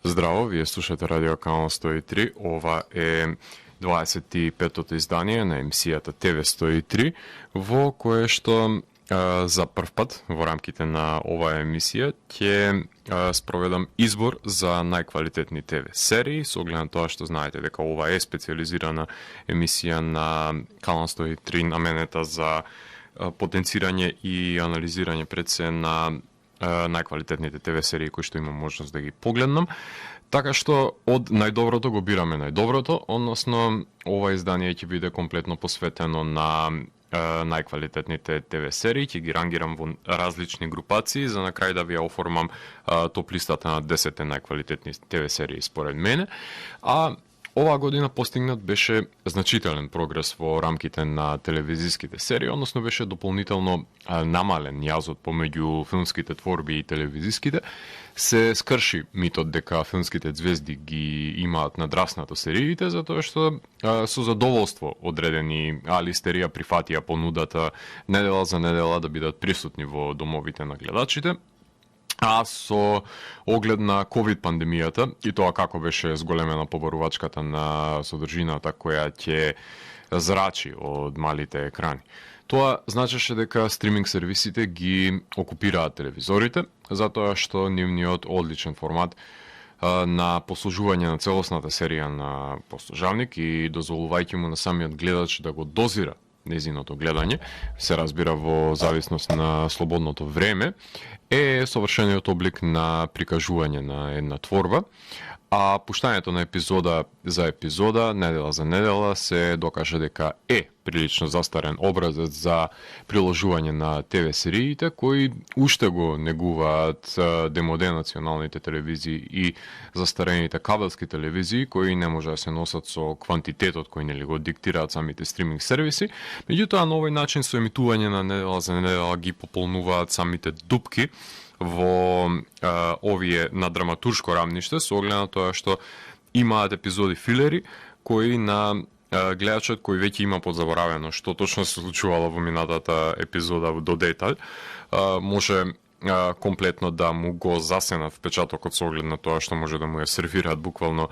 Здраво, вие слушате Радио Канал 103. Ова е 25-тото издание на емисијата ТВ 103, во кое што за прв пат во рамките на оваа емисија ќе спроведам избор за најквалитетни ТВ серии, со оглед на тоа што знаете дека ова е специализирана емисија на Канал 103 наменета за потенцирање и анализирање пред се на најквалитетните ТВ серии кои што имам можност да ги погледнам. Така што од најдоброто го бираме најдоброто, односно ова издание ќе биде комплетно посветено на најквалитетните ТВ серии, ќе ги рангирам во различни групации, за на крај да ви ја оформам топ листата на 10 најквалитетни ТВ серии според мене. А оваа година постигнат беше значителен прогрес во рамките на телевизиските серии, односно беше дополнително намален јазот помеѓу филмските творби и телевизиските. Се скрши митот дека филмските звезди ги имаат надраснато сериите, затоа што со задоволство одредени алистерија прифатија понудата недела за недела да бидат присутни во домовите на гледачите. А со оглед на ковид пандемијата и тоа како беше зголемена побарувачката на содржината која ќе зрачи од малите екрани. Тоа значеше дека стриминг сервисите ги окупираат телевизорите, затоа што нивниот одличен формат на послужување на целосната серија на послужавник и дозволувајќи му на самиот гледач да го дозира незиното гледање, се разбира во зависност на слободното време, е совршениот облик на прикажување на една творба, а пуштањето на епизода за епизода, недела за недела, се докаже дека е прилично застарен образец за приложување на ТВ сериите, кои уште го негуваат демоде националните телевизии и застарените кабелски телевизии, кои не може да се носат со квантитетот кој нели го диктираат самите стриминг сервиси. Меѓутоа, на овој начин со емитување на недела за недела ги пополнуваат самите дупки во овие на драматуршко рамниште, со оглед на тоа што имаат епизоди филери кои на гледачот кој веќе има подзаборавено што точно се случувало во минатата епизода до деталј, може комплетно да му го засенат впечатокот со оглед на тоа што може да му ја сервираат буквално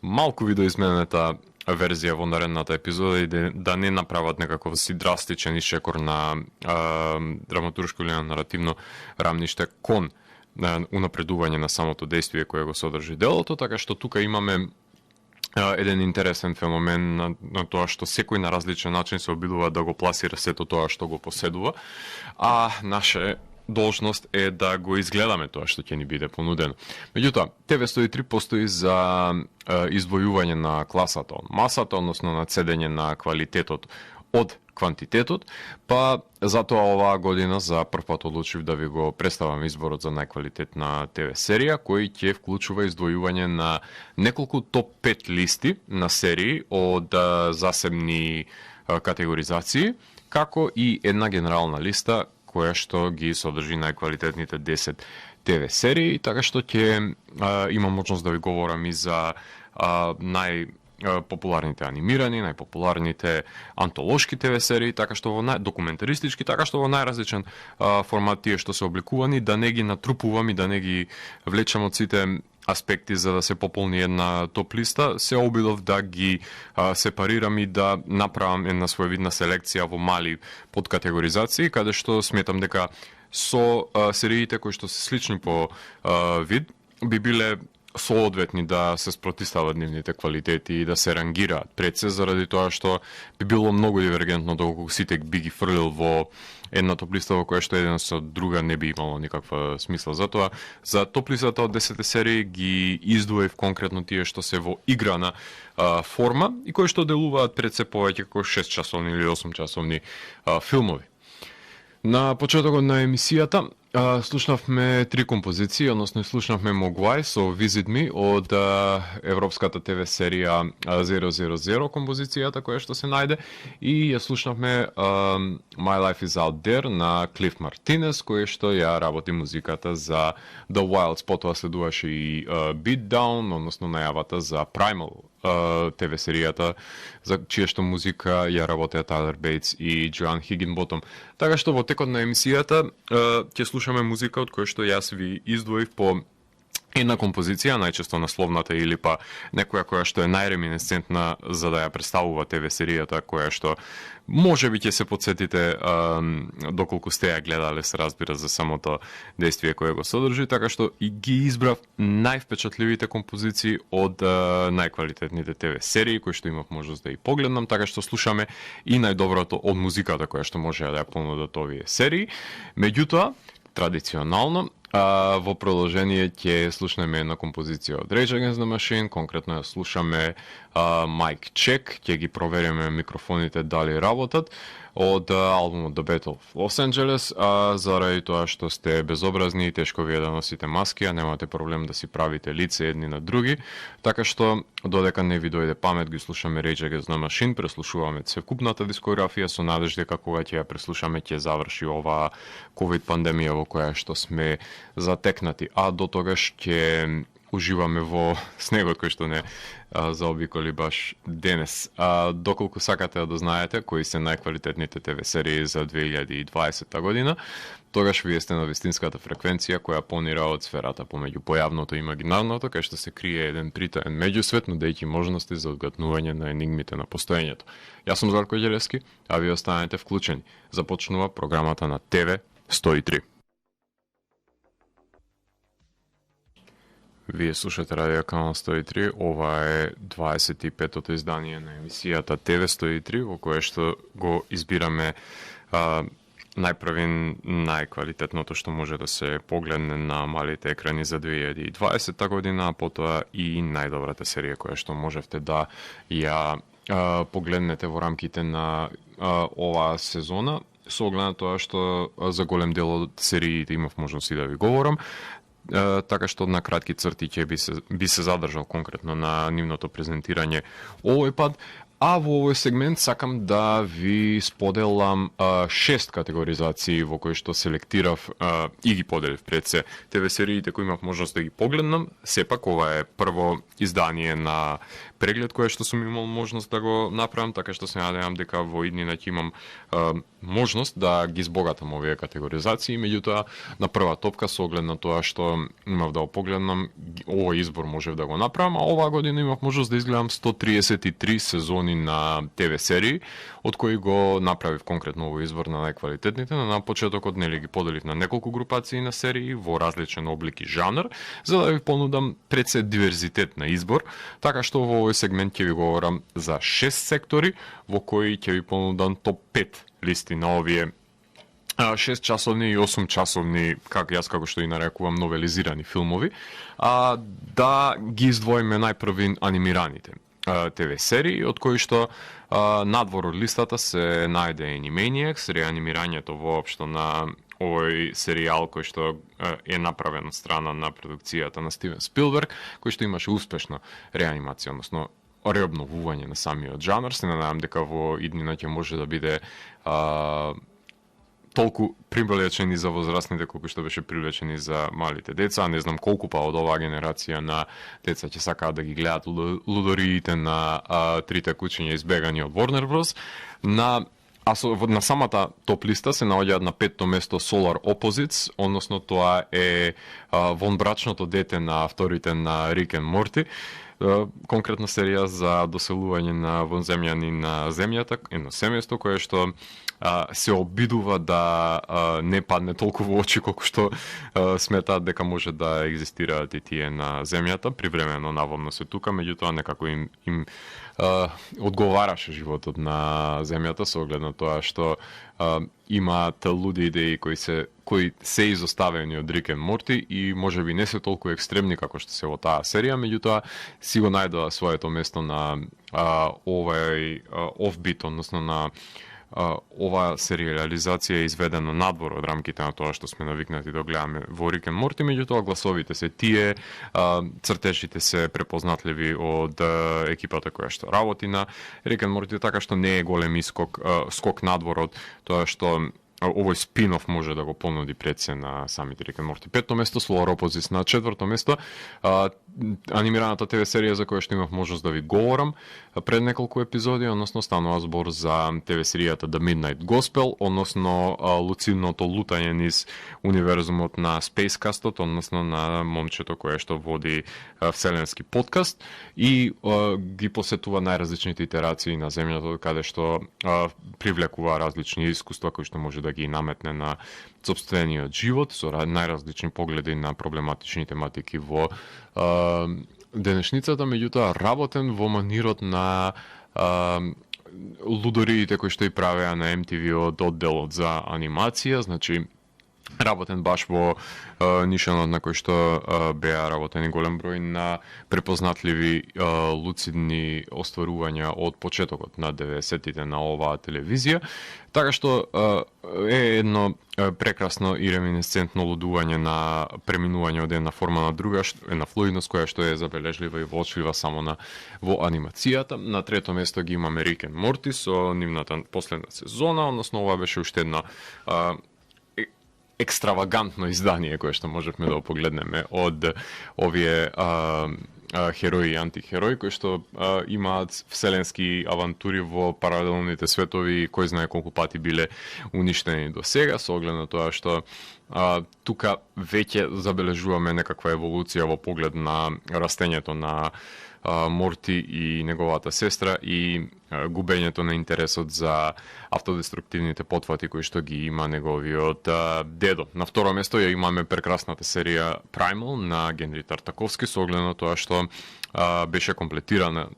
малку видоизменета верзија во наредната епизода и да не направат некаков си драстичен исчекор на драматуршко или на наративно рамниште кон унапредување на самото действие кое го содржи делото, така што тука имаме еден интересен феномен на тоа што секој на различен начин се обидува да го пласира сето тоа што го поседува, а наше должност е да го изгледаме тоа што ќе ни биде понудено. Меѓутоа, ТВ 103 постои за извојување на класата од масата, односно на цедење на квалитетот од квантитетот, па затоа оваа година за прв пат одлучив да ви го представам изборот за најквалитетна ТВ серија, кој ќе вклучува издвојување на неколку топ 5 листи на серии од засебни категоризации, како и една генерална листа која што ги содржи најквалитетните 10 ТВ серии, така што ќе имам можност да ви говорам и за најпопуларните анимирани, најпопуларните антолошки ТВ серии, така што во документаристички, така што во најразличен формат тие што се обликувани, да не ги натрупувам и да не ги влечам од сите аспекти за да се пополни една топ листа, се обидов да ги сепарирам и да направам една своевидна селекција во мали подкатегоризации, каде што сметам дека со сериите кои што се слични по вид би биле соодветни да се спротистават нивните квалитети и да се рангираат пред се, заради тоа што би било многу дивергентно доколку сите би ги фрлил во една топ листа во која што еден со друга не би имало никаква смисла. Затоа за топ листата од 10 серии ги издвоив конкретно тие што се во играна форма и кои што делуваат пред се повеќе како 6 часовни или 8 часовни филмови. На почетокот на емисијата слушнавме три композиции, односно слушнавме Mogwai со Visit Me од европската ТВ серија 000 композицијата која што се најде, и ја слушнавме My Life is Out There на Клиф Мартинес, кој што ја работи музиката за The Wilds. Потоа следуваше и Beat Down, односно најавата за Primal ТВ серијата, за чија што музика ја работеа Тайлер Бейтс и Джоан Хигинботом. Така што во текот на емисијата ќе слушаме музика од која што јас ви издвоив по една композиција, најчесто насловната или па некоја која што е најреминесцентна за да ја представува ТВ серијата, која што може би ќе се подсетите доколку сте ја гледале, се разбира, за самото действие кое го содржи, така што и ги избрав највпечатливите композиции од најквалитетните ТВ серии кои што имав можност да и погледнам, така што слушаме и најдоброто од музиката која што може да ја понудат овие серии. Меѓутоа, традиционално, во продолжение ќе слушнеме една композиција од Rage Against the Machine, конкретно ја слушаме Mic Check, ќе ги провериме микрофоните дали работат, од албумот The Battle of Los Angeles, заради тоа што сте безобразни и тешко вие да носите маски, а немате проблем да си правите лице едни на други, така што додека не ви дојде памет ги слушаме Rage Against the Machine, преслушуваме целокупната дискографија со надеж дека кога ќе ја преслушаме ќе заврши оваа ковид пандемија во која што сме затекнати, а до тогаш ќе уживаме во снегот кој што не заобиколи баш денес. Доколку сакате да знаете кои се најквалитетните ТВ серии за 2020 година, тогаш вие сте на вистинската фреквенција која понира од сферата помеѓу појавното и имагинарното, кај што се крие еден притаен меѓусвет, нудејќи можности за одгатнување на енигмите на постоењето. Јас сум Зарко Ѓелевски, а вие останете вклучени. Започнува програмата на ТВ 103. Вие слушате Радио Канал 103, ова е 25-тото издание на емисијата ТВ 103, во кое што го избираме најпрвин најквалитетното што може да се погледне на малите екрани за 2020 година, а потоа и најдобрата серија која што можевте да ја погледнете во рамките на оваа сезона, со оглед на тоа што за голем дел од сериите имав можност и да ви говорам, така што на кратки црти ќе би се задржал конкретно на нивното презентирање овој пат. А во овој сегмент сакам да ви споделам 6 категоризации во кои што селектирав и ги поделив пред се ТВ сериите кои имав можност да ги погледнам. Сепак ова е прво издание на преглед кое што сум имал можност да го направам, така што се надевам дека во иднина ќе имам можност да ги збогатам овие категоризации. Меѓутоа, на прва топка со оглед на тоа што имав да го погледнам, овој избор можев да го направам, а оваа година имав можност да изгледам 133 сезони на ТВ серии, од кои го направив конкретно овој избор на најквалитетните. На почетокот нели ги поделив на неколку групации на серии во различен облик и жанр, за да ви понудам пред се диверзитет на избор, така што во овој сегмент ќе ви говорам за 6 сектори во кои ќе ви понудам топ 5 листи на овие 6 часовни и 8 часовни, како што и нарекувам, новелизирани филмови, да ги издвоиме најпрви анимираните ТВ серии, од кои што надвор од листата се најде Animaniacs, реанимирањето воопшто на овој серијал кој што е направен од страна на продукцијата на Стивен Спилберг, кој што имаше успешна реанимација, односно реобновување на самиот жанр. Се надевам дека во иднина ќе може да биде толку привлечен и за возрастните колку што беше привлечен и за малите деца. Не знам колку па од оваа генерација на деца ќе сакаат да ги гледат лудориите на трите кучиња избегани од Warner Bros. На самата топ листа се наоѓаат на 5-то место Solar Opposites, односно тоа е вонбрачното дете на авторите на Рик and Морти, конкретна серија за доселување на вонземјани на земјата, едно семејство кое што се обидува да не падне толку во очи колку што сметаат дека може да екзистираат и тие на земјата, привремено наводно се тука, меѓутоа некако им одговараше животот на земјата со оглед на тоа што имаат луди идеи кои се изоставени од Рик and Морти и можеби не се толку екстремни како што се во таа серија, меѓутоа си го најдоа своето место на овај офбит, односно на ова сериализација е изведена надвор од рамките на тоа што сме навикнати да гледаме во Рик and Морти, меѓутоа гласовите се тие, цртежите се препознатливи од екипата која што работи на Рик and Морти, така што не е голем скок надвор од тоа што овој спин-оф може да го понуди пред се на самите Рик енд Морти. Петто место Solar Opposites. На четврто место анимираната ТВ серија за која што имав можност да ви говорам пред неколку епизоди, односно станува збор за ТВ серијата The Midnight Gospel, односно луцидното лутање низ универзумот на Spacecast-от, односно на момчето кое што води вселенски подкаст и ги посетува најразличните итерации на земјата, каде што привлекува различни искуства кои што може да ги наметне на сопствениот живот со најразлични погледи на проблематични тематики во денешницата, меѓутоа работен во манирот на лудориите кои што и правеа на MTV од одделот за анимација, значи работен баш во нишанот на кој што беа работени голем број на препознатливи луцидни остварувања од почетокот на 90-тите на оваа телевизија, така што е едно прекрасно и реминесцентно лудување на преминување од една форма на друга, една флуидност која што е забележлива и вочлива само во анимацијата. На трето место ги имаме Рик енд Морти со нивната последна сезона, односно ова беше уште една екстравагантно издание кое што можевме да го погледнеме од овие херои и антихерои кои што имаат вселенски авантури во паралелните светови, кој знае колку пати биле уништени до сега, со оглед на тоа што тука веќе забележуваме некаква еволуција во поглед на растењето на Морти и неговата сестра и губењето на интересот за автодеструктивните потфати кои што ги има неговиот дедо. На второ место ја имаме прекрасната серија Primal на Генри Тартаковски, со оглед на тоа што беше комплетирана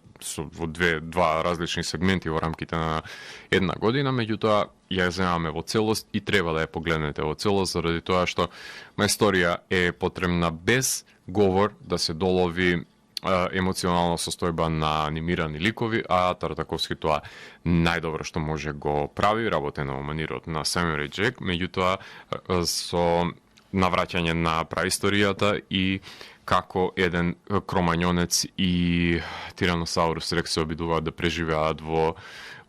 во два различни сегменти во рамките на една година, меѓутоа ја земаме во целост и треба да ја погледнете во целост, заради тоа што мајсторија е потребна без говор да се долови емоционална состојба на анимирани ликови, а Тартаковски тоа најдобро што може го прави, работено во манирот на Samurai Jack, меѓутоа со навраќање на праисторијата и како еден кромањонец и Тираносаурус Рекс се обидуваат да преживеат во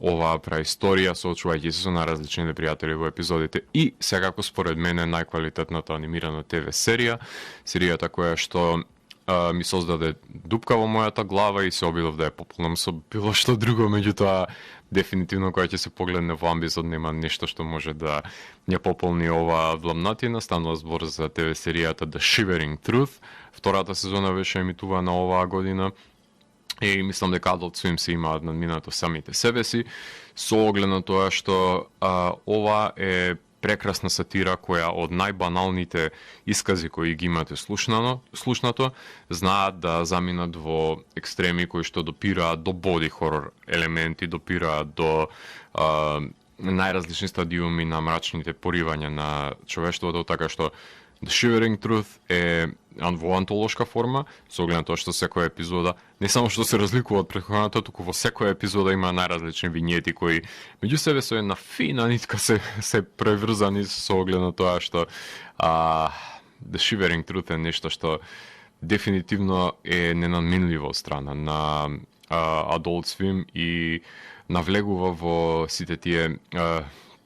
оваа праисторија, соочувајќи се со најразлични непријатели во епизодите. И секако според мене најквалитетната анимирана ТВ серија, серијата која што ми создаде дупка во мојата глава и се обидов да ја пополнам со било што друго, меѓутоа дефинитивно кога ќе се погледне во амбисот нема нешто што може да ја пополни оваа вламнатина. Станува збор за ТВ серијата The Shivering Truth. Втората сезона беше емитувана оваа година и мислам дека Adult Swim се имаат надминато самите себе си, со оглед на тоа што ова е прекрасна сатира која од најбаналните искази кои ги имате слушнато, знаат да заминат во екстреми кои што допираат до боди хорор елементи, допираат до најразлични стадиуми на мрачните поривања на човештвото, така што The Shivering Truth е во антолошка форма, со оглед на тоа што секоја епизода не само што се разликува од претходната, туку во секоја епизода има најразлични вињети кои меѓу себе со една фина нитка се преврзани, со оглед на тоа што The Shivering Truth е нешто што дефинитивно е ненадминливо од страна на Adult Swim и навлегува во сите тие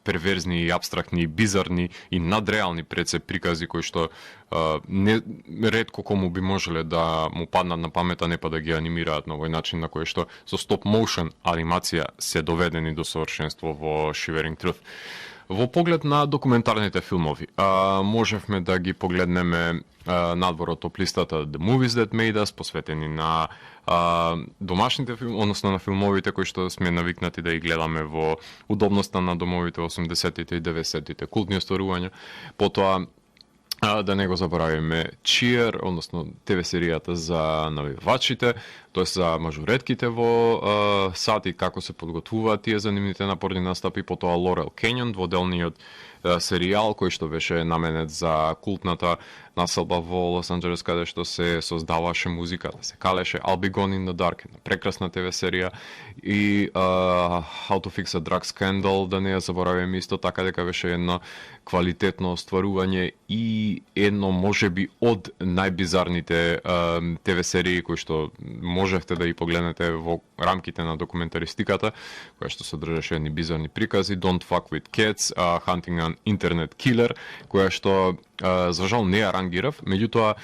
перверзни, абстрактни, бизарни и надреални пред се прикази кои што ретко кому би можеле да му паднат на памета, не па да ги анимираат на овој начин на кој што со стоп моушен анимација се доведени до совршенство во Shivering Truth. Во поглед на документарните филмови, можевме да ги погледнеме надвор од топ-листата The Movies That Made Us, посветени на домашните филми, односно на филмовите кои што сме навикнати да ги гледаме во удобноста на домовите 80-тите и 90-тите, култни остварувања. Потоа да не го заборавиме Cheer, односно ТВ серијата за навивачите, тоа за мажоретките во сати, како се подготвуваат тие занимните напорни настапи, потоа Laurel Canyon, дводелниот серијал кој што беше наменет за култната населба во Лос Анџелес, каде што се создаваше музика, да се калеше I'll Be Gone in the Dark, прекрасна ТВ серија, и How to Fix a Drug Scandal, да не ја заборавиме исто така, дека беше едно квалитетно остварување и едно можеби од најбизарните ТВ серии кои што можевте да ги погледнете во рамките на документаристиката, која што содржаше едни бизарни прикази, Don't Fuck with Cats, Hunting an еден интернет килер, која што за жал не ја рангирав, меѓутоа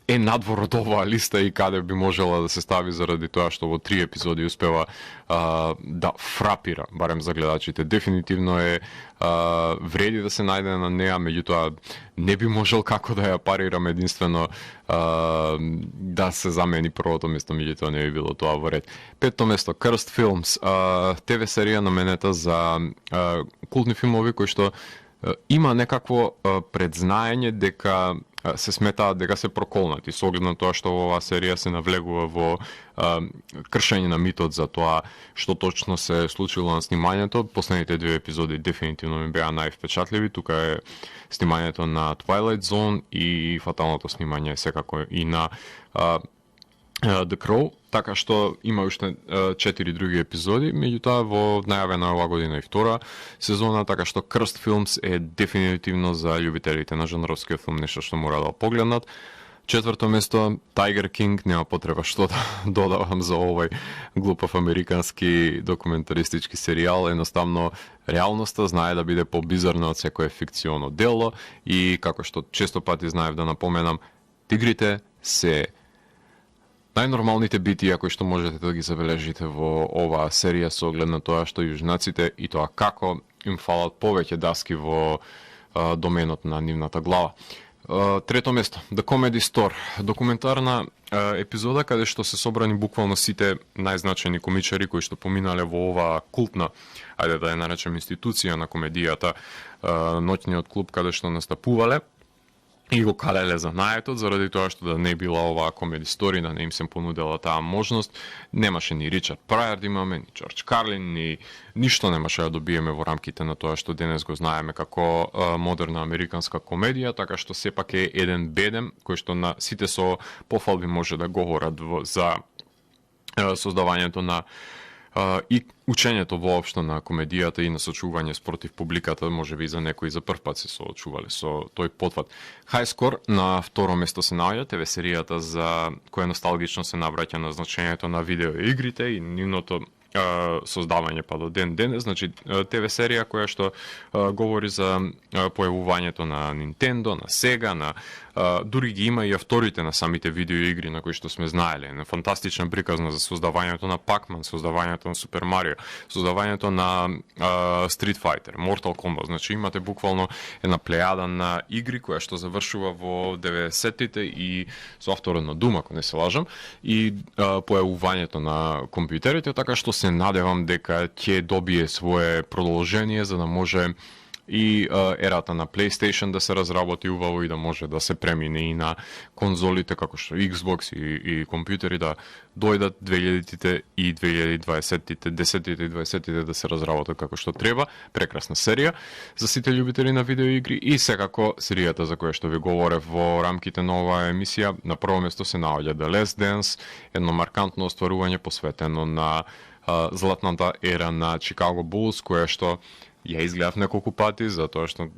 е надвор од оваа листа и каде би можела да се стави заради тоа што во 3 епизоди успева да фрапира, барем за гледачите. Дефинитивно е вреди да се најде на неа, меѓутоа не би можел како да ја парирам единствено да се замени првото место, меѓутоа не би било тоа во ред. Петто место, Cursed Films, ТВ серија наменета за култни филмови кои што има некакво предзнаење дека се сметаат дека се проколнати, со оглед на тоа што оваа серија се навлегува во кршење на митот за тоа што точно се случило на снимањето. Последните 2 епизоди дефинитивно ми беа највпечатливи. Тука е снимањето на Twilight Zone и фаталното снимање секако и на The Crow, така што има уште 4 други епизоди, меѓутоа во најавена оваа година и втора сезона, така што Cursed Films е дефинитивно за љубителите на жанровскиот филм нешто што мора да погледнат. Четврто место, Tiger King, нема потреба што да додавам за овој глупав американски документаристички серијал, едноставно реалноста знае да биде побизарна од секое фикционо дело и како што често пати знаев да напоменам, тигрите се најнормалните битија кои што можете да ги забележите во оваа серија со оглед на тоа што јужнаците и тоа како им фалат повеќе даски во доменот на нивната глава. Трето место, The Comedy Store, документарна епизода каде што се собрани буквално сите најзначајни комичари кои што поминале во оваа култна, ајде да ја наречем институција на комедијата, ноќниот клуб каде што настапувале и го калеле за наетот, заради тоа што да не била оваа Comedy Story, да не им се понудела таа можност. Немаше ни Ричард Прајер да имаме, ни Джордж Карлин, ни ништо немаше да добиеме во рамките на тоа што денес го знаеме како модерна американска комедија, така што сепак е еден бедем кој што на сите со пофалби може да говорат за создавањето на и учењето воопшто на комедијата и на сочување спротив публиката, може би за некои за прв пат се соочувале со тој потват. High Score на второ место се наоѓа ТВ серијата за која носталгично се навраќа на значењето на видеоигрите и нивното создавање па до ден денес, значи ТВ серија која што говори за појавувањето на Nintendo, на Sega, на дури ги има и авторите на самите видеоигри на кои што сме знаеле. На фантастична приказна за создавањето на Pac-Man, создавањето на Super Mario, создавањето на Street Fighter, Mortal Kombat. Значи имате буквално една плејада на игри која што завршува во 90-тите и со авторот на Doom, ако не се лажам, и појавувањето на компјутерите, така што се надевам дека ќе добие свое продолжение за да може и ерата на PlayStation да се разработи убаво и да може да се премине и на конзолите како што Xbox и компјутери да дојдат 2000-тите и 2020-тите, 10-тите и 20-тите да се разработат како што треба. Прекрасна серија за сите љубители на видеоигри и секако серијата за која што ви говорев во рамките на оваа емисија. На прво место се наоѓа The Last Dance, едно маркантно остварување посветено на златната ера на Chicago Bulls, која што ја изгледав неколку пати, затоа што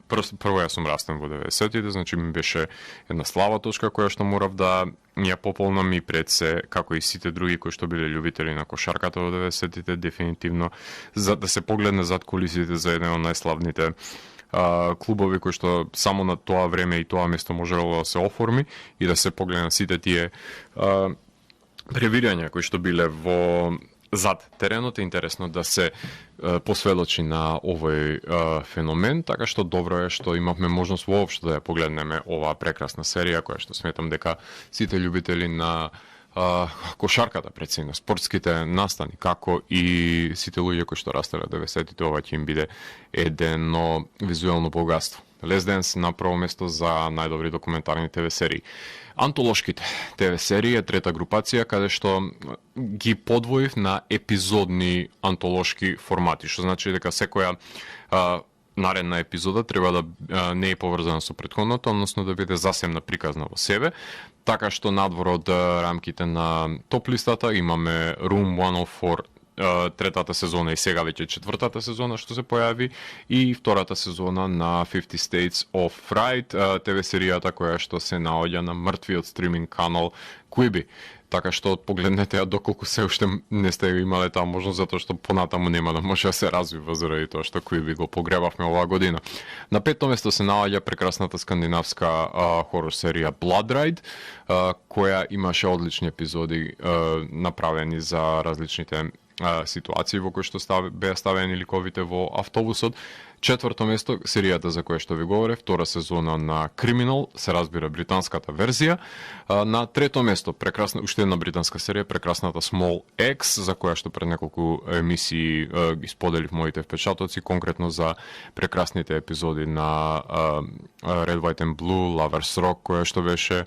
прво ја сум растен во 90-тите, значи ми беше една слава точка која што морав да ја пополнам и пред се, како и сите други кои што биле љубители на кошарката во 90-тите, дефинитивно, за да се погледне зад кулисите за еден од најславните клубови кои што само на тоа време и тоа место можело да се оформи и да се погледне сите тие превирања кои што биле во зад теренот. Е интересно да се посведочи на овој феномен, така што добро е што имавме можност воопшто да ја погледнеме оваа прекрасна серија, која што сметам дека сите љубители на кошарката, пред се на спортските настани, како и сите луѓе кои што растеле 90-тите, ова ќе им биде едно визуелно богатство. Last Dance на прво место за најдобри документарни ТВ серии. Антолошките ТВ серии е трета групација каде што ги подвоив на епизодни антолошки формати, што значи дека секоја наредна епизода треба да не е поврзана со претходната, односно да биде засебна приказна во себе, така што надвор од рамките на топ листата имаме Room 104 третата сезона и сега веќе четвртата сезона што се појави и втората сезона на 50 States of Fright, ТВ серијата која што се наоѓа на мртвиот стриминг канал Quibi. Така што погледнете ја доколку се уште не сте имале таа можност, затоа што понатаму нема да може да се развива заради тоа што Quibi го погребавме оваа година. На петто место се наоѓа прекрасната скандинавска хорор серија Blood Ride, која имаше одлични епизоди направени за различните ситуации во кои што беа ставени ликовите во автобусот. Четврто место, серијата за која што ви говоре, втора сезона на Criminal, се разбира британската верзија. На трето место, прекрасна, уште една британска серија, прекрасната Small X, за која што пред неколку емисии ги споделив моите впечатоци, конкретно за прекрасните епизоди на Red, White and Blue, Lovers Rock, која што беше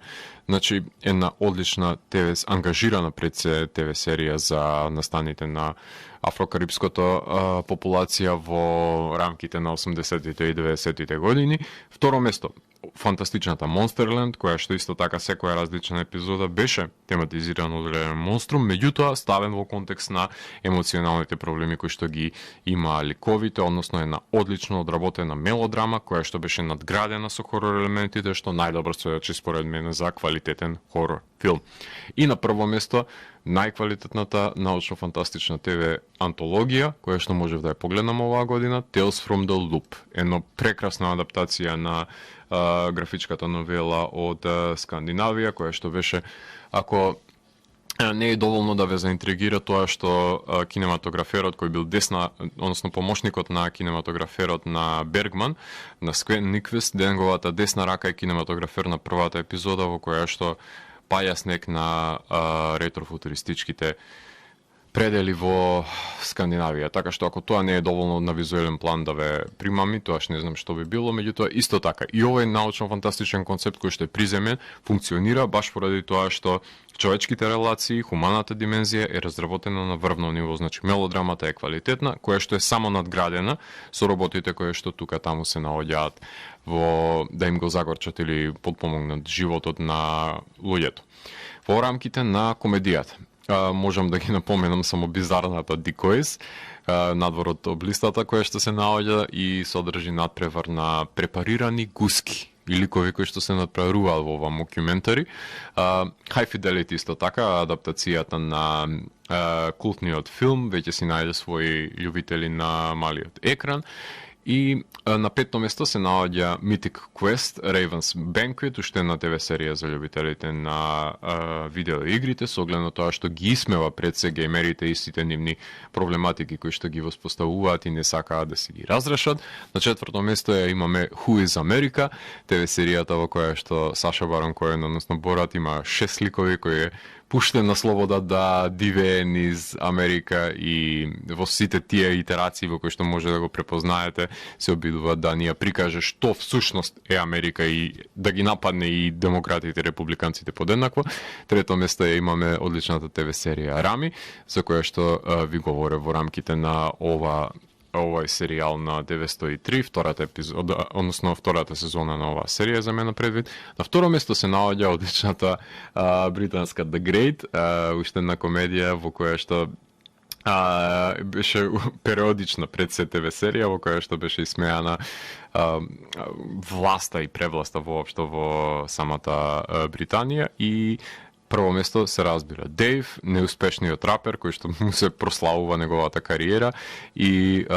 една одлична ТВ, ангажирана пред се ТВ серија за настаните на афрокарипската популација во рамките на 80-тите и 90-тите години. Второ место, фантастичната Monsterland, која што исто така секоја различна епизода беше тематизирана одреден монструм, меѓутоа ставен во контекст на емоционалните проблеми кои што ги има ликовите, односно една одлично одработена мелодрама која што беше надградена со хорор елементите, што најдобро сведочи според мене за квалитетен хорор филм. И на прво место, најквалитетната научно-фантастична ТВ антологија, која што можев да ја погледнам оваа година, Tales from the Loop, едно прекрасна адаптација на графичката новела од Скандинавија, која што беше, ако не е доволно да ве заинтригира тоа што кинематограферот кој бил односно помошникот на кинематограферот на Бергман, на Сквен Никвист, неговата десна рака е кинематографер на првата епизода во која што паја снег на ретрофутуристичките предели во Скандинавија. Така што ако тоа не е доволно на визуелен план да ве примами, тоа не знам што би било, меѓутоа исто така и овој научно-фантастичен концепт кој што е приземен функционира баш поради тоа што човечките релации, хуманата димензија е разработена на врвно ниво, значи мелодрамата е квалитетна, која што е само надградена со работите кои што тука таму се наоѓаат во да им го загорчат или подпомогнат животот на луѓето. Во рамките на комедијата можам да ги напоменам само бизарната Decoys, надвор од облистата која што се наоѓа и содржи надпревар на препарирани гуски и ликови кои што се надпреваруваат во оваа мокюментари. High Fidelity исто така, адаптацијата на култниот филм, веќе си најде своји љубители на малиот екран. И на петто место се наоѓа Mythic Quest Raven's Banquet, уште една ТВ серија за љубителите на видеоигрите, со оглед на тоа што ги исмева пред се геймерите и сите нивни проблематики кои што ги воспоставуваат и не сакаат да си ги разрешат. На четврто место имаме Who is America, ТВ серијата во која што Саша Барон Коен, односно Борат, има 6 ликови кои е пуштен на слобода да дивее низ Америка и во сите тие итерации во кои што може да го препознаете, се обидува да ни ја прикаже што всушност е Америка и да ги нападне и демократите и републиканците подеднакво. Трето место имаме одличната ТВ серија Рами, за која што ви говоре во рамките на овој серијал на 903, втората епизода, односно втората сезона на оваа серија за мене предвид. На второ место се наоѓа одличната британска The Great, уште една комедија во која што беше периодична пред се ТВ серија во која што беше исмејана власта и превласта воопшто во самата Британија. И прво место се разбира Дейв, неуспешниот рапер кој што му се прославува неговата кариера и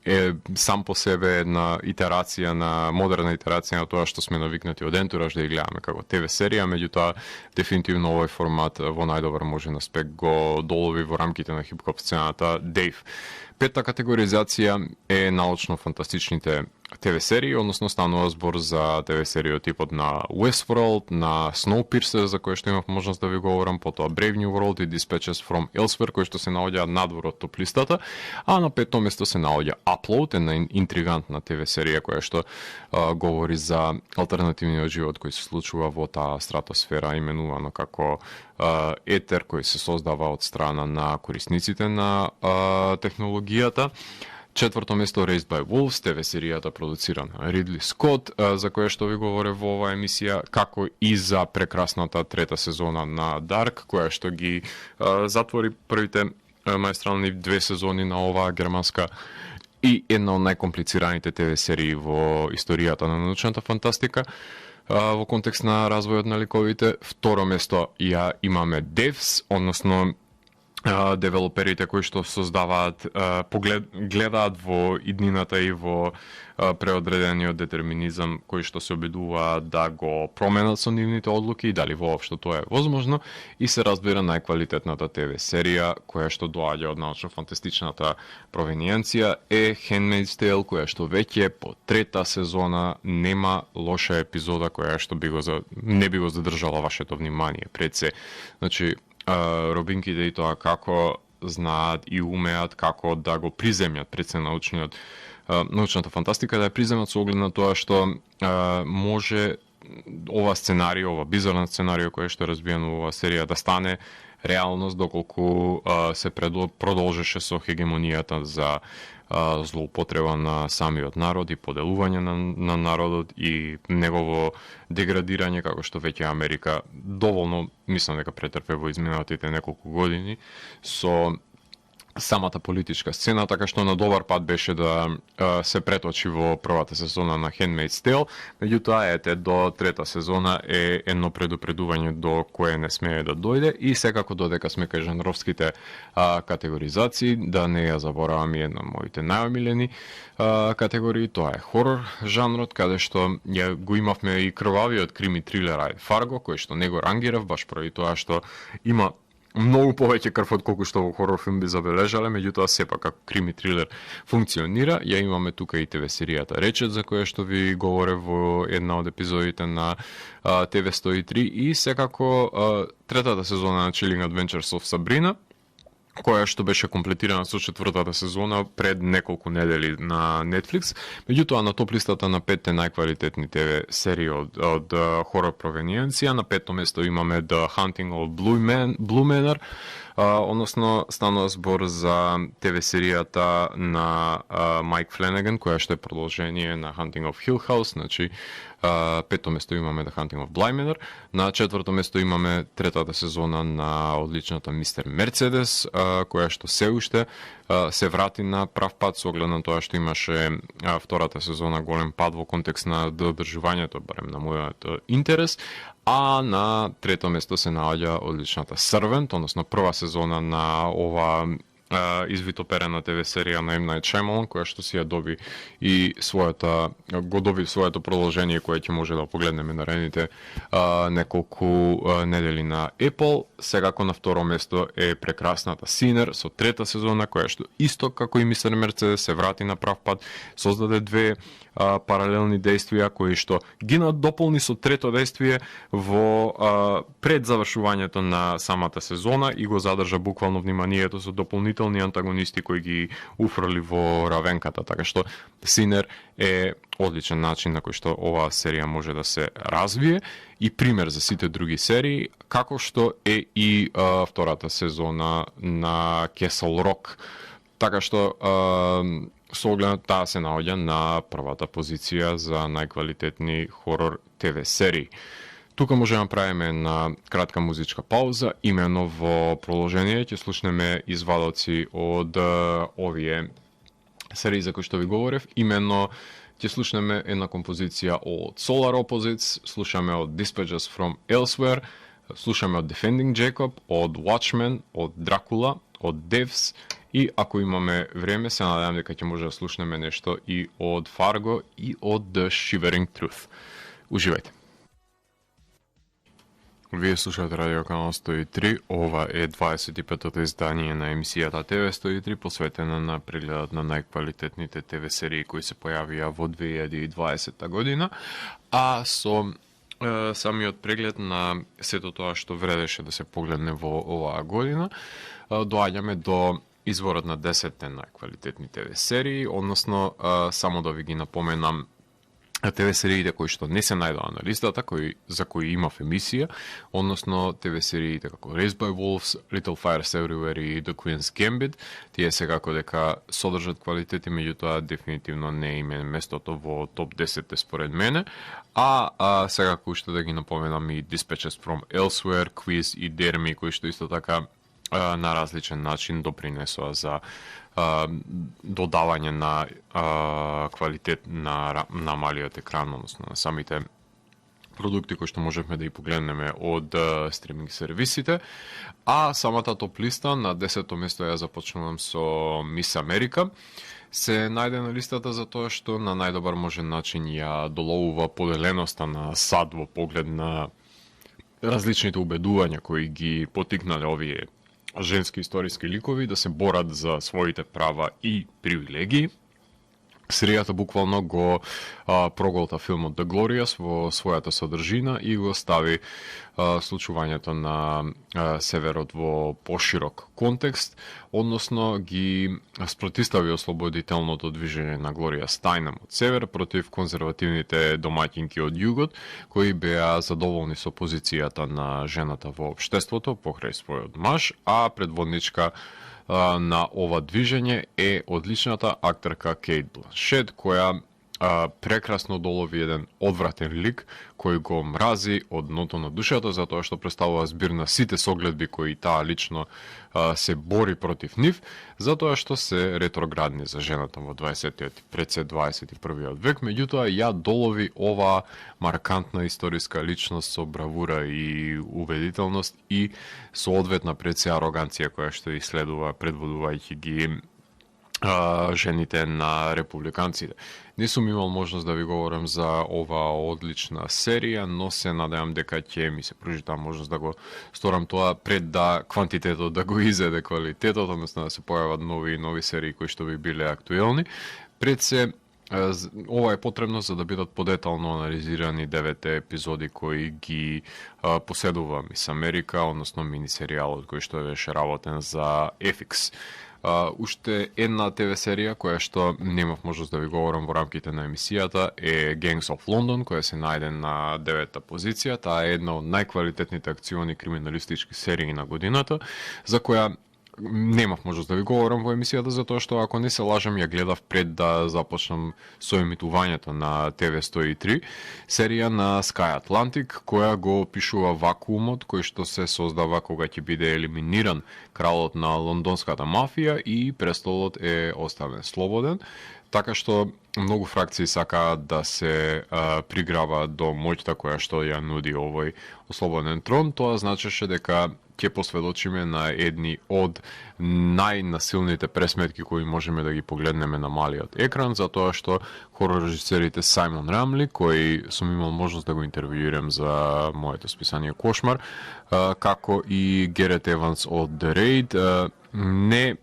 е сам по себе една итерација на модерна итерација на тоа што сме навикнати од Ентураж да ја гледаме како ТВ серија, меѓутоа дефинитивно овој формат во најдобар можен аспект го долови во рамките на хип-хоп сцената Дейв. Петта категоризација е научно-фантастичните ТВ серии, односно станува збор за ТВ серии од типот на Westworld, на Snowpiercer, за кој што имав можност да ви говорам, потоа Brave New World и Dispatches from Elsewhere, кои што се наоѓаат надвор од топ-листата, а на петто место се наоѓа Upload, една интригантна ТВ серија која што говори за алтернативниот живот кој се случува во таа стратосфера, именувано како етер кој се создава од страна на корисниците на технологијата. Четврто место Raised by Wolves, ТВ серијата продуцирана Ридли Скот, за која што ви говоре во оваа емисија, како и за прекрасната трета сезона на Dark, која што ги затвори првите маестрални 2 сезони на оваа германска и една од најкомплицираните ТВ серии во историјата на научната фантастика во контекст на развојот на ликовите. Второ место ја имаме Devs, односно девелоперите кои што создаваат, гледаат во иднината и во преодредениот детерминизам кои што се обидуваат да го променат со нивните одлуки и дали воопшто тоа е возможно, и се разбира најквалитетната ТВ серија која што доаѓа од научно-фантастичната провениенција е Handmaid's Tale, која што веќе по трета сезона нема лоша епизода која што не би го задржала вашето внимание пред се. Значи, робинките и тоа како знаат и умеат како да го приземјат пред се научната фантастика, да ја приземат со оглед на тоа што може ова сценарио, ова бизарна сценарио која што е разбиено во оваа серија да стане реалност доколку се продолжеше со хегемонијата за злоупотреба на самиот народ и поделување на народот и негово деградирање, како што веќе Америка доволно, мислам дека претрпе во изминатите неколку години со самата политичка сцена, така што на добар пат беше да се преточи во првата сезона на Handmaid's Tale. Меѓутоа, ете, до трета сезона е едно предупредување до кое не смее да дојде и секако додека сме кај жанровските категоризации, да не ја заборавам и една од моите најомилени категории, тоа е хорор жанрот, каде што го имавме и крвавиот крими трилер Fargo, кој што не го рангирав, баш поради тоа што има многу повеќе крв од колку што во хорор филм би забележале, меѓутоа сепак како крими трилер функционира. Ја имаме тука и ТВ серијата Речет, за која што ви говоре во една од епизодите на ТВ 103, и секако третата сезона на Chilling Adventures of Sabrina, која што беше комплетирана со четвртата сезона пред неколку недели на Netflix. Меѓутоа, на топ листата на 5 најквалитетни ТВ серии од хорор провениенција, на 5-то место имаме The Hunting of Blue Manor, односно станува збор за ТВ серијата на Майк Фленеган, која што е продолжение на Hunting of Hill House. Значи, пето место имаме The Hunting of Bly Manor, на четврто место имаме третата сезона на одличната Мистер Мерцедес, која што се уште се врати на прав пат со оглед на тоа што имаше втората сезона голем пад во контекст на додржувањето, барем на мојот интерес, а на трето место се наоѓа одличната Servant, односно прва сезона на ова извитоперена ТВ серија на M. Night Shyamalan, која што си ја доби и своето продолжение кое ќе може да погледнеме наредните неколку недели на Apple. Секако на второ место е прекрасната Sinner со трета сезона, која што исто како и Мистер Мерцедес се врати на прав пат, создаде две паралелни действија кои што ги надополни со трето действие во пред завршувањето на самата сезона и го задржа буквално вниманието со дополнителни антагонисти кои ги уфрли во равенката, така што Sinner е одличен начин на кој што оваа серија може да се развие и пример за сите други серии, како што е и втората сезона на Castle Rock. Така што со оглед таа се наоѓа на првата позиција за најквалитетни хорор ТВ серии. Тука може да направиме една кратка музичка пауза, имено во продолжение ќе слушнеме извадоци од овие серии за кои што ви говорев, имено ќе слушнеме една композиција од Solar Opposites, слушаме од Dispatches from Elsewhere, слушаме од Defending Jacob, од Watchmen, од Dracula, од Devs, и ако имаме време, се надевам дека ќе може да слушнеме нешто и од Fargo и од The Shivering Truth. Уживајте! Вие слушате Радио Канал 103, ова е 25-тото издание на емисијата ТВ 103, посветена на прегледот на најквалитетните ТВ серии кои се појавија во 2020 година, а со самиот преглед на сето тоа што вредеше да се погледне во оваа година, доаѓаме до изворот на 10 најквалитетни ТВ серии, односно само да ви ги напоменам ТВ сериите кои што не се најдоа на листата, за кои имав емисија, односно ТВ сериите како Raised by Wolves, Little Fires Everywhere и The Queen's Gambit, тие секако дека содржат квалитети, меѓутоа дефинитивно не им е местото во топ 10 според мене, а секако уште да ги напоменам и Dispatches from Elsewhere, Quiz и Dare Me, кои што исто така на различен начин допринесоа за додавање на квалитет на малиот екран, односно на самите продукти кои што можевме да ги погледнеме од стриминг сервисите. А самата топ листа на 10-то место ја започнувам со Мис Америка. Се најде на листата за тоа што на најдобар можен начин ја доловува поделеноста на САД во поглед на различните убедувања кои ги потикнале овие женски историски ликови да се борат за своите права и привилегии. Серијата буквално го проголта филмот The Glorious во својата содржина и го стави случувањето на Северот во поширок контекст, односно ги спротистави ослободителното движење на Глорија Стајнем од Север против конзервативните домаќинки од Југот, кои беа задоволни со позицијата на жената во општеството покрај својот маж, а предводничка на ова движење е одличната актерка Кейт Бланшет, која прекрасно долови еден одвратен лик кој го мрази од дното на душата затоа што представува збир на сите согледби кои таа лично се бори против нив, затоа што се ретроградни за жената во 20-тиот пред се 21-виот век, меѓутоа ја долови ова маркантна историска личност со бравура и убедителност и соодветна пред се ароганција која што и следува предводувајќи ги жените на републиканците. Не сум имал можност да ви говорам за ова одлична серија, но се надевам дека ќе ми се пружи таа можност да го сторам тоа пред да квантитетот да го изеде квалитетот, односно да се појават нови серии кои што би биле актуелни. Пред се ова е потребно за да бидат подетално анализирани 9 епизоди кои ги поседува Мис Америка, односно мини серијалот кој што беше работен за FX. Уште една ТВ серија која што немав можност да ви говорам во рамките на емисијата е Gangs of London, која се најде на 9-та позиција. Таа е една од најквалитетните акциони криминалистички серии на годината, за која немав можност да ви говорам во емисијата, затоа што ако не се лажам ја гледав пред да започнам со емитувањето на ТВ 103, серија на Sky Atlantic, која го опишува вакуумот кој што се создава кога ќе биде елиминиран кралот на лондонската мафија и престолот е оставен слободен, така што многу фракции сакаат да се приграваат до моќта која што ја нуди овој ослободен трон. Тоа значеше дека ќе посведочиме на едни од најнасилните пресметки кои можеме да ги погледнеме на малиот екран, затоа што хорор режисерите Сајмон Рамли, кој сум имал можност да го интервјуирам за моето списание Кошмар, како и Герет Еванс од The Raid, не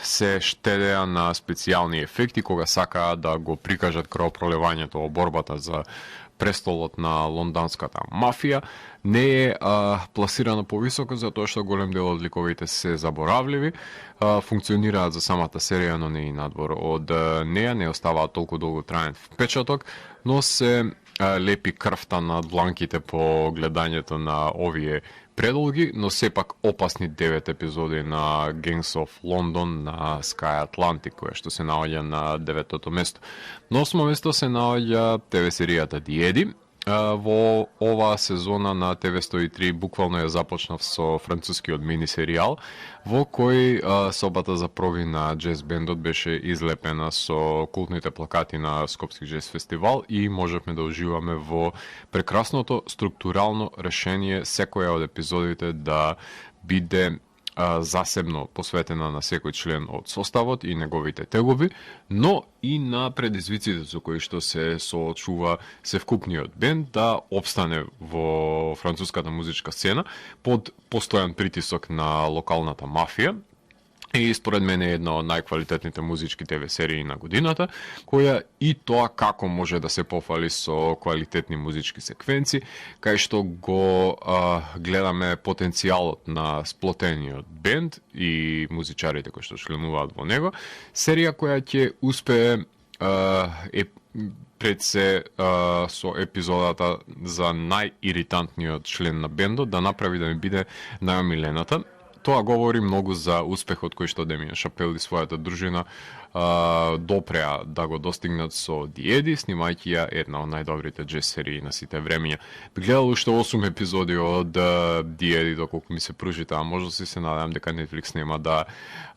се штедеа на специјални ефекти кога сакаа да го прикажат крвопроливањето во борбата за престолот на лондонската мафија. Не е пласирано повисоко затоа што голем дел од ликовите се заборавливи, функционираат за самата серија, но не и надвор од неја, не оставаат толку долго траен впечаток, но се лепи крвта на дланките по гледањето на овие предолги, но сепак опасни 9 епизоди на Gangs of London на Sky Atlantic, која што се наоѓа на 9-тото место. На 8-то место се наоѓа ТВ серијата The Eddy. Во оваа сезона на ТВ 103 буквално ја започнав со францускиот мини серијал, во кој собата за проби на джез бендот беше излепена со култните плакати на Скопски джез фестивал и можевме да уживаме во прекрасното структурално решение секоја од епизодите да биде засебно посветена на секој член од составот и неговите тегови, но и на предизвиците со кои што се соочува севкупниот бенд да опстане во француската музичка сцена под постојан притисок на локалната мафија. И според мене е една од најквалитетните музички ТВ серии на годината, која и тоа како може да се пофали со квалитетни музички секвенци, кај што го гледаме потенцијалот на сплотениот бенд и музичарите кои што членуваат во него. Серија која ќе успее пред се со епизодата за најиритантниот член на бендот да направи да ми биде најомилената. тоа говори многу за успехот кој што Демиан Шапел и својата дружина допреа да го достигнат со The Eddie, снимајќи ја една од најдобрите джез серии на сите времиња. Би гледал уште 8 епизоди од The Eddie, доколку ми се пружи таа можност, и се надевам дека Netflix нема да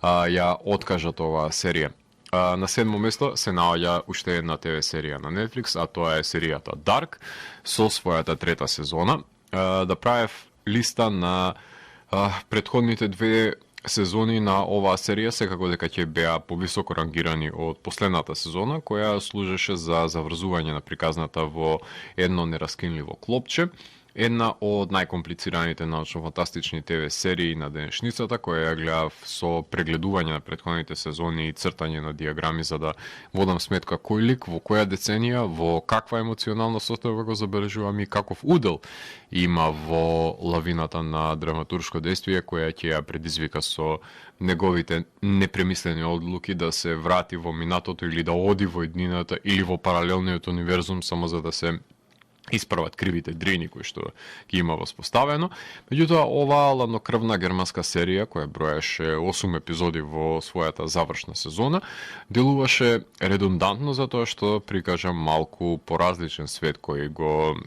ја откажат оваа серија. На седмо место се наоѓа уште една ТВ серија на Netflix, а тоа е серијата Dark со својата трета сезона. Да правев листа на претходните две сезони на оваа серија, секако дека ќе беа повисоко рангирани од последната сезона, која служеше за заврзување на приказната во едно нераскинливо клопче. Една од најкомплицираните научно-фантастични ТВ серии на денешницата, која ја гледав со прегледување на претходните сезони и цртање на диаграми за да водам сметка кој лик, во која деценија, во каква емоционална состојба го забележувам и каков удел има во лавината на драматуршко действие, која ќе ја предизвика со неговите непремислени одлуки да се врати во минатото или да оди во иднината или во паралелниот универзум само за да се исправат кривите дрини кои што ги има воспоставено. Меѓутоа, оваа ладнокрвна германска серија, која броеше 8 епизоди во својата завршна сезона, делуваше редундантно за тоа што прикажа малку поразличен свет кој го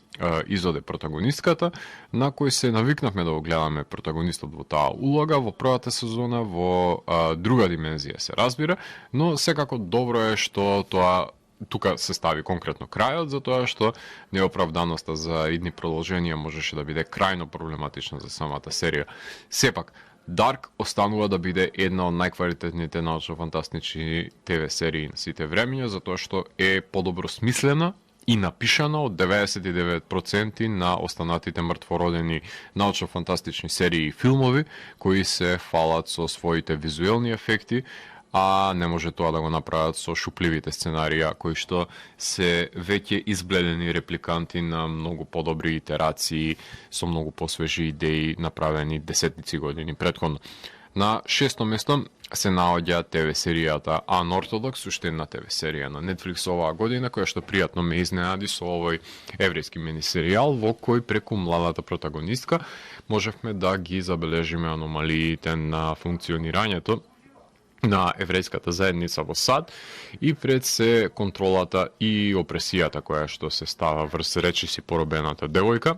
изоде протагонистката, на кој се навикнавме да го гледаме протагонистот во таа улога. Во првата сезона во друга димензија се разбира, но секако добро е што тоа тука се стави конкретно крајот, затоа што неоправданоста за идни продолженија можеше да биде крајно проблематична за самата серија. Сепак, Dark останува да биде една од најквалитетните научно-фантастични ТВ серии на сите времиња, затоа што е подобро смислена и напишана од 99% на останатите мртвородени научно-фантастични серии и филмови, кои се фалат со своите визуелни ефекти, а не може тоа да го направат со шупливите сценарија кои што се веќе избледени репликанти на многу подобри итерации со многу посвежи идеи направени десетници години претходно. На шесто место се наоѓа ТВ серијата Unorthodox, уште една ТВ серија на Netflix оваа година, која што пријатно ме изненади со овој еврејски минисеријал во кој преку младата протагонистка можевме да ги забележиме аномалиите на функционирањето на еврејската заедница во САД и пред се контролата и опресијата која што се става врз речиси поробената девојка,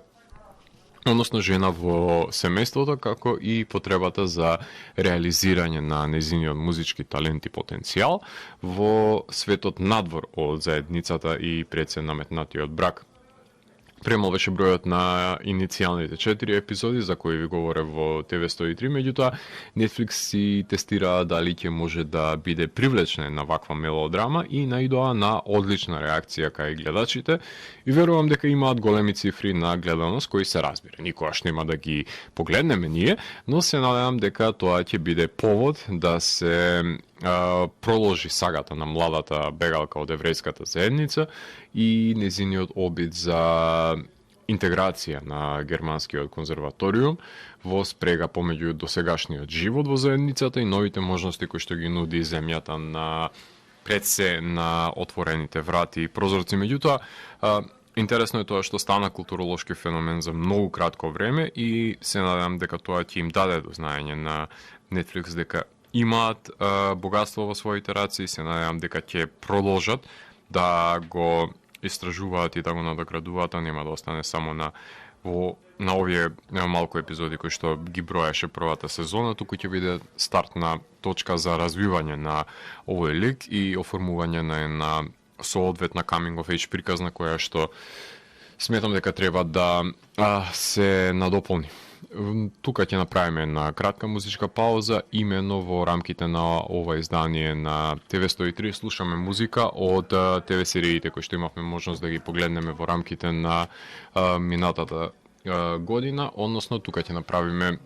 односно жена во семејството, како и потребата за реализирање на нејзиниот музички талент и потенцијал во светот надвор од заедницата и пред се наметнатиот брак. Премал беше бројот на иницијалните 4 епизоди за кои ви говорев во TV103, меѓутоа Netflix си тестира дали ќе може да биде привлечен на ваква мелодрама и наидоа на одлична реакција кај гледачите и верувам дека имаат големи цифри на гледаност кои се разбира. Никогаш нема да ги погледнеме ние, но се надевам дека тоа ќе биде повод да се проложи сагата на младата бегалка од еврејската заедница и незиниот обид за интеграција на германскиот конзерваториум во спрега помеѓу досегашниот живот во заедницата и новите можности кои што ги нуди земјата на пред се на отворените врати и прозорци. Меѓутоа, интересно е тоа што стана културолошки феномен за многу кратко време и се надевам дека тоа ќе им даде до знаење на Netflix дека имаат богатство во своите раци и се надевам дека ќе продолжат да го истражуваат и да го надоградуваат, а нема да остане само на овие малку епизоди кои што ги броеше првата сезона, туку ќе биде стартна точка за развивање на овој лик и оформување на една соодветна coming of age приказна која што сметам дека треба да се надополни. Тука ќе направиме една кратка музичка пауза, имено во рамките на ова издание на TV103 слушаме музика од ТВ сериите кои што имавме можност да ги погледнеме во рамките на минатата година, односно тука ќе направиме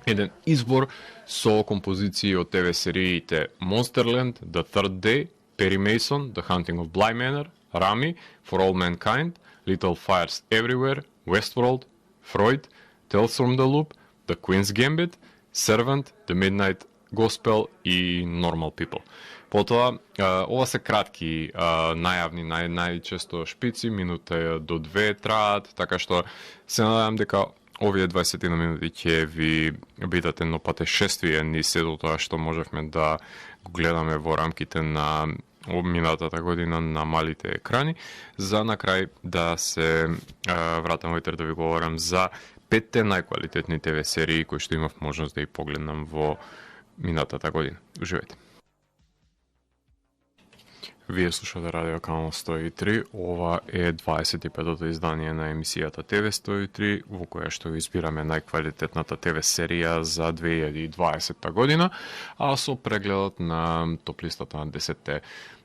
еден избор со композиции од ТВ сериите Monsterland, The Third Day, Perry Mason, The Hunting of Bly Manor, Rami, For All Mankind, Little Fires Everywhere, Westworld, Freud, Tales from the Loop, The Queen's Gambit, Servant, The Midnight Gospel и Normal People. Потоа, ова се кратки најавни, најчесто шпици, минута до 2 траат, така што се надевам дека овие 20 минути ќе ви бидат едно патешествие низ сето тоа што можевме да го гледаме во рамките на минатата година на малите екрани, за на крај да се вратам во да ви говорам за 5 најквалитетни ТВ серии кои што имав можност да ја погледнам во минатата година. Уживајте. Вие слушате Радио Канал 103, ова е 25-то издание на емисијата ТВ 103, во која што избираме најквалитетната ТВ серија за 2020 година, а со прегледот на топ-листата на 10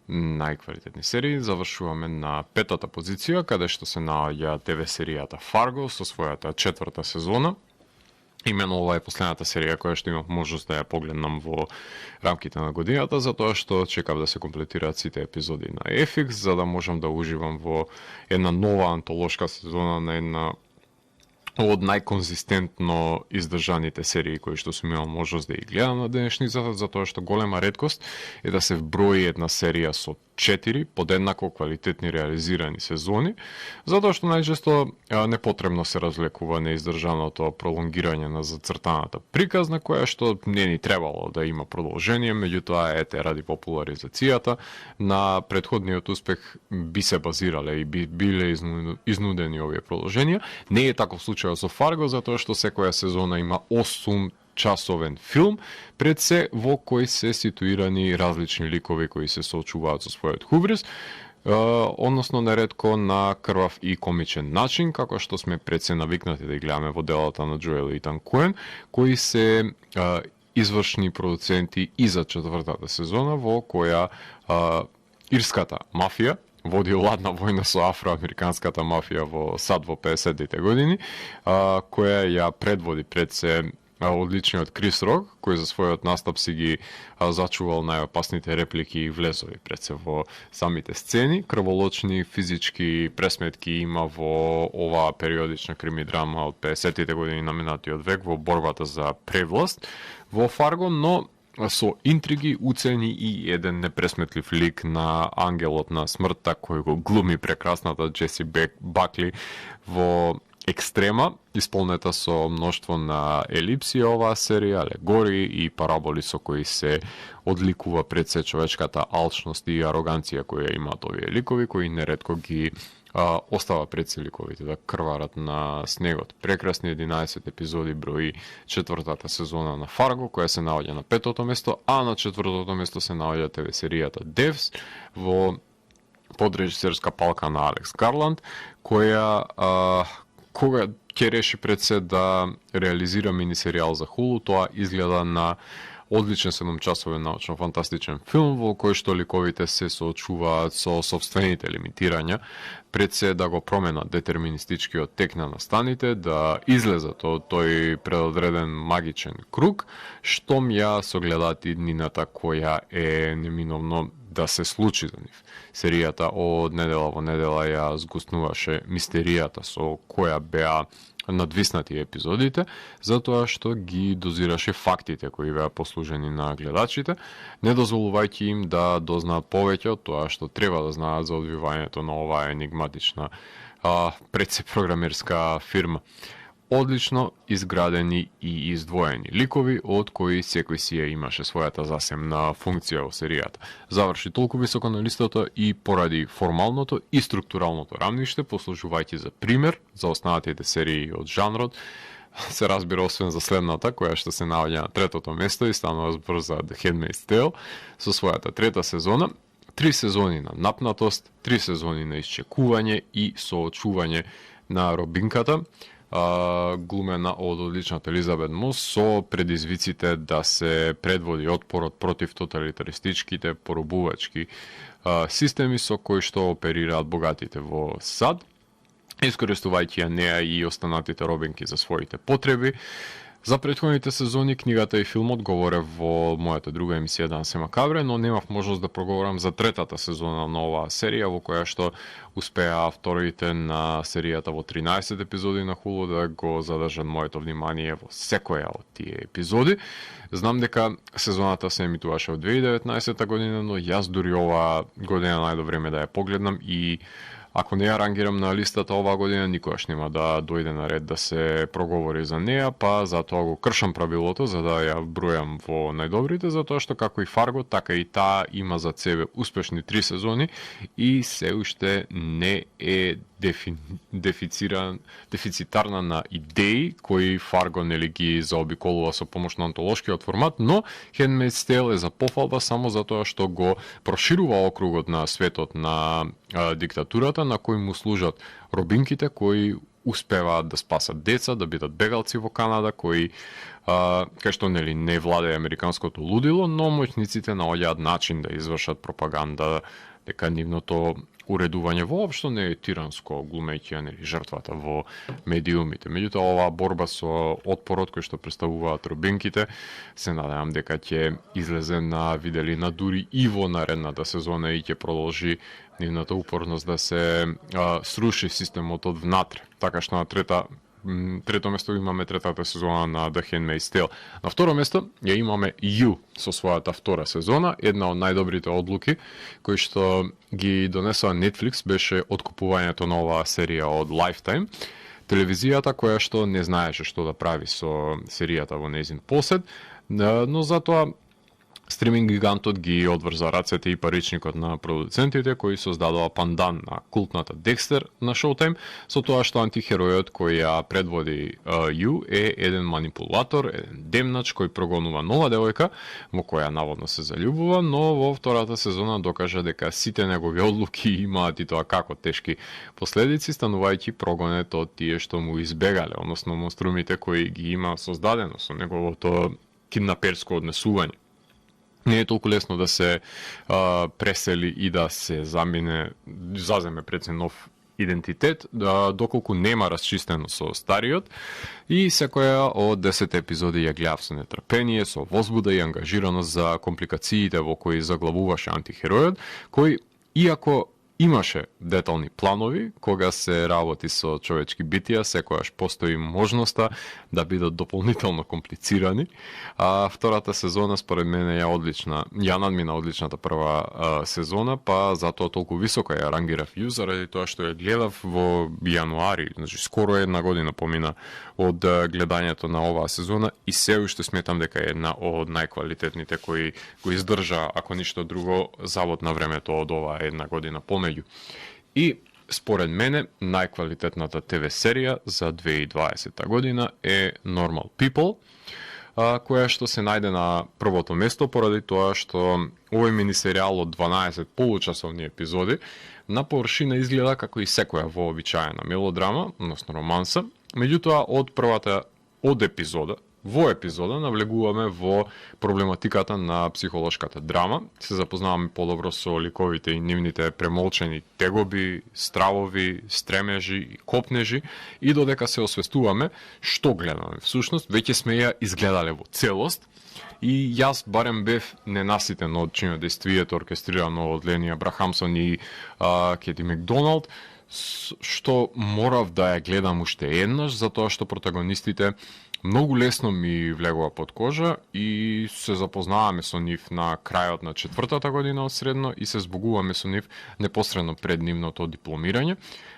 најквалитетни серии завршуваме на 5-та позиција, каде што се наоѓа ТВ серијата Fargo со својата 4-та сезона. Имено ова е последната серија која што имав можност да ја погледнам во рамките на годината, затоа што чекав да се комплетираат сите епизоди на FX, за да можам да уживам во една нова антолошка сезона на една од најконзистентно издржаните серии кои што сум имал можност да ги гледам на денешницата, затоа што голема реткост е да се вброи една серија со 4 подеднако квалитетни реализирани сезони, затоа што најчесто непотребно се разлекува неиздржаното пролонгирање на зацртаната приказна, која што не ни требало да има продолжение, меѓутоа ете ради популаризацијата на претходниот успех би се базирале и би биле изнудени овие продолженија. Не е таков случај со Fargo, затоа што секоја сезона има 8 часовен филм, пред се во кој се ситуирани различни ликови кои се соочуваат со својот хубрис, односно неретко на крвав и комичен начин, како што сме пред се навикнати да ги гледаме во делата на Джоел и Итан Коен, кои се извршни продуценти и за 4-та сезона, во која ирската мафија води ладна војна со афроамериканската мафија во САД во 50-тите години, која ја предводи пред се одличниот Крис Рок, кој за својот настап си ги зачувал најопасните реплики и влезови пред се во самите сцени. Крволочни физички пресметки има во оваа периодична крими-драма од 50-тите години на минатиот век во борбата за превласт во Фарго, но со интриги, уцени и еден непресметлив лик на ангелот на смртта кој го глуми прекрасната Джеси Бакли во Екстрема, исполнета со мноштво на елипси оваа серија, алегории и параболи со кои се одликува пред се човечката алчност и ароганција која имаат овие ликови, кои неретко ги остава пред се ликовите да крварат на снегот. Прекрасни 11 епизоди брои 4-та сезона на Fargo, која се наоѓа на 5-то место, а на 4-то место се наоѓа ТВ серијата Devs во подрежисерска палка на Алекс Гарланд, која кога ќе реши пред се да реализира минисеријал за Hulu, тоа изгледа на одличен 7-часовен научно-фантастичен филм во кој што ликовите се соочуваат со собствените лимитирања, пред се да го променат детерминистичкиот тек на настаните, да излезат од тој предодреден магичен круг, штом ја согледаат иднината која е неминовно да се случи за нив. Серијата од недела во недела ја згуснуваше мистеријата со која беа надвиснати епизодите, затоа што ги дозираше фактите кои беа послужени на гледачите, не дозволувајќи им да дознаат повеќе од тоа што треба да знаат за одвивањето на оваа енигматична предсепрограмерска фирма. Одлично изградени и издвоени ликови, од кои секој си ја имаше својата засемна функција во серијата. Заврши толку високо на листата и поради формалното и структуралното рамниште, послужувајќи за пример за останатите серии од жанрот, се разбира освен за следната, која што се наоѓа на 3-то место и станува збор за The Handmaid's Tale, со својата 3-та сезона, 3 сезони на напнатост, 3 сезони на исчекување и соочување на робинката, глумена од одличната Елизабет Мос со предизвиците да се предводи отпорот против тоталитаристичките поробувачки системи со кои што оперираат богатите во САД, искористувајќи ја неа и останатите робинки за своите потреби. За претходните сезони книгата и филмот говоре во мојата друга емисија Данс е Макабре, но немав можност да проговорам за 3-та сезона на оваа серија, во која што успеа авторите на серијата во 13 епизоди на Hulu да го задржат моето внимание во секоја од тие епизоди. Знам дека сезоната се емитуваше од 2019 година, но јас дури оваа година најдо време да ја погледнам и Ако не ја рангирам на листата оваа година, никогаш нема да дојде на ред да се проговори за неа, па затоа го кршам правилото за да ја бројам во најдобрите, затоа што како и Фарго, така и таа има за себе успешни 3 сезони и се уште не е дефицитарна на идеи кои Фарго нели ги заобиколува со помош на антолошкиот формат, но Handmaid's Tale е за пофалба само затоа што го проширува округот на светот на диктатурата на кој му служат робинките кои успеваат да спасат деца, да бидат бегалци во Канада, кои кај што нели не владее американското лудило, но моćниците наоѓаат начин да извршат пропаганда дека нивното уредување воопшто не е тиранско, глумејќи нели жртвата во медиумите. Меѓутоа оваа борба со отпорот кој што представуваат робинките, се надевам дека ќе излезе на виделина дури и во наредната сезона и ќе продолжи нивната упорност да се сруши системот од внатре. Така што на трето место имаме третата сезона на The Handmaid's Tale. На второ место ја имаме You со својата втора сезона. Една од најдобрите одлуки кои што ги донесоа Netflix беше откупувањето на оваа серија од Lifetime. Телевизијата која што не знаеше што да прави со серијата во нејзин посед, но затоа стриминг гигантот ги одврза рацете и паричникот на продуцентите кои создадоа пандан на култната Декстер на Showtime, со тоа што антихеројот кој ја предводи Ю е еден манипулатор, еден демнач кој прогонува нова девојка во која наводно се заљубува, но во втората сезона докажа дека сите негови одлуки имаат и тоа како тешки последици, станувајќи прогонет од тие што му избегале, односно монструмите кои ги има создадено со неговото киднаперско однесување. Не е толку лесно да се пресели и да се заземе пред нов идентитет, доколку нема расчистено со стариот, и секоја од 10 епизоди ја гледав со нетрпение, со возбуда и ангажираност за компликациите во кои заглавуваше антихеројот, кој, иако имаше детални планови, кога се работи со човечки битија, секојаш постои можноста да бидат дополнително комплицирани. А втората сезона според мене ја надмина одличната прва сезона, па затоа толку високо ја рангирав Ю, заради тоа што ја гледав во јануари, значи скоро една година помина од гледањето на оваа сезона и се уште сметам дека е една од најквалитетните кои го издржа, ако ништо друго, завод на времето од оваа една година помеѓу. И според мене најквалитетната ТВ серија за 2020 година е Normal People, која што се најде на првото место поради тоа што овој минисеријал од 12 получасовни епизоди на површина изгледа како и секоја вообичаена мелодрама, односно романса. Меѓутоа од епизода навлегуваме во проблематиката на психолошката драма, се запознаваме подобро со ликовите и нивните премолчени тегоби, стравови, стремежи и копнежи и додека се освестуваме што гледаме. Всушност, веќе сме ја изгледале во целост и јас барем бев ненаситен од чинодействието оркестрирано од Лени Абрахамсон и Кети Макдоналд, што морав да ја гледам уште еднаш, затоа што протагонистите многу лесно ми влегува под кожа и се запознаваме со нив на крајот на 4-та година од средно и се збогуваме со нив непосредно пред нивното дипломирање.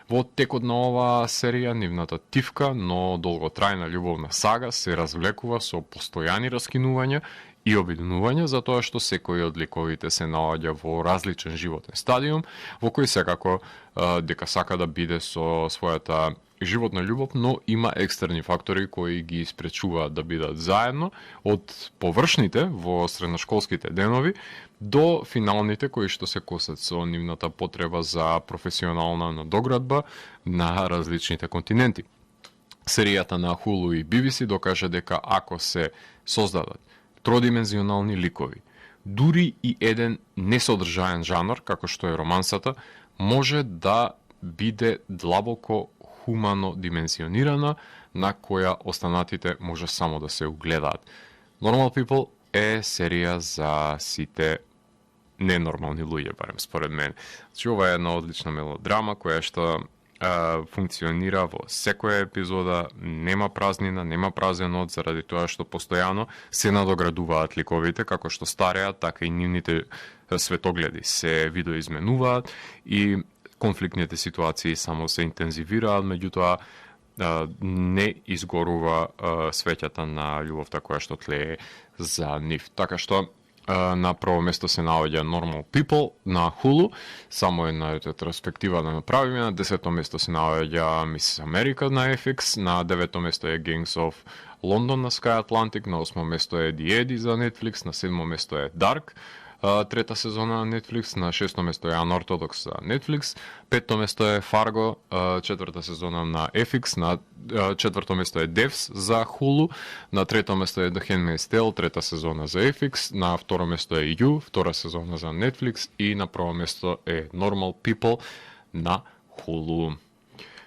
Во текот на оваа серија нивната тивка, но долготрајна љубовна сага се развлекува со постојани раскинувања и обиднување, затоа што секој од ликовите се наоѓа во различен животен стадиум, во кој секако дека сака да биде со својата животна љубов, но има екстерни фактори кои ги испречуваат да бидат заедно, од површните во средношколските денови до финалните кои што се косат со нивната потреба за професионална надоградба на различните континенти. Серијата на Hulu и BBC докаже дека ако се создадат тродимензионални ликови, дури и еден несодржаен жанр, како што е романсата, може да биде длабоко хумано димензионирана, на која останатите може само да се угледаат. Normal People е серија за сите ненормални луѓе, барем според мен. Значи, ова е една одлична мелодрама која што функционира во секоја епизода, нема празнина, нема празен од, заради тоа што постојано се надоградуваат ликовите, како што стареат, така и нивните светогледи се видоизменуваат и конфликтните ситуации само се интензивираат, меѓутоа не изгорува свеќата на љубовта која што тлее за нив. Така што на прво место се наоѓа Normal People на Hulu, само една ретроспектива да направиме. На 10-то место се наоѓа Miss America на FX, на 9-то место е Gangs of London на Sky Atlantic, на 8-то место е The Eddy за Netflix, на 7-то место е Dark, трета сезона на Netflix, на 6-то место е Unorthodox за Netflix, 5-то место е Fargo, четврта сезона на FX, на 4-то место е Devs за Hulu, на 3-то место е The Handmaid's Tale, трета сезона за FX, на 2-то место е You, втора сезона за Netflix и на прво место е Normal People на Hulu.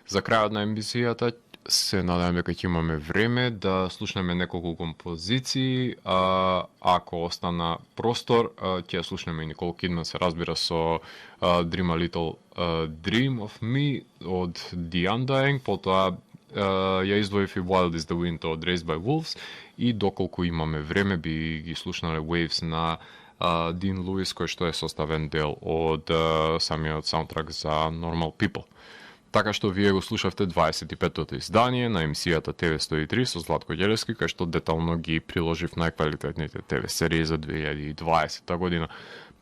За крајот на емисијата се надевам дека ќе имаме време да слушнеме неколку композиции, ако остана простор, ќе слушнеме и Никол Кидман, се разбира, со Dream a Little Dream of Me од The Undying, потоа ја издвоив и Wild is the Wind од Raised by Wolves и доколку имаме време би ги слушнале Waves на Дин Луис, кој што е составен дел од самиот саундтрак за Normal People. Така што вие го слушавте 25-тото издание на емисијата TV103 со Златко Ѓелевски, кај што детално ги приложив најквалитетните ТВ серии за 2020 година.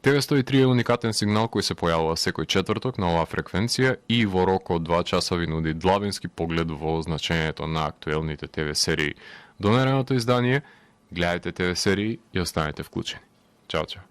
TV103 е уникатен сигнал кој се појавува секој четврток на оваа фреквенција и во рок од 2 часа ви нуди длабински поглед во значењето на актуелните ТВ серии. До наредното издание, гледајте ТВ серии и останете вклучени. Чао, чао.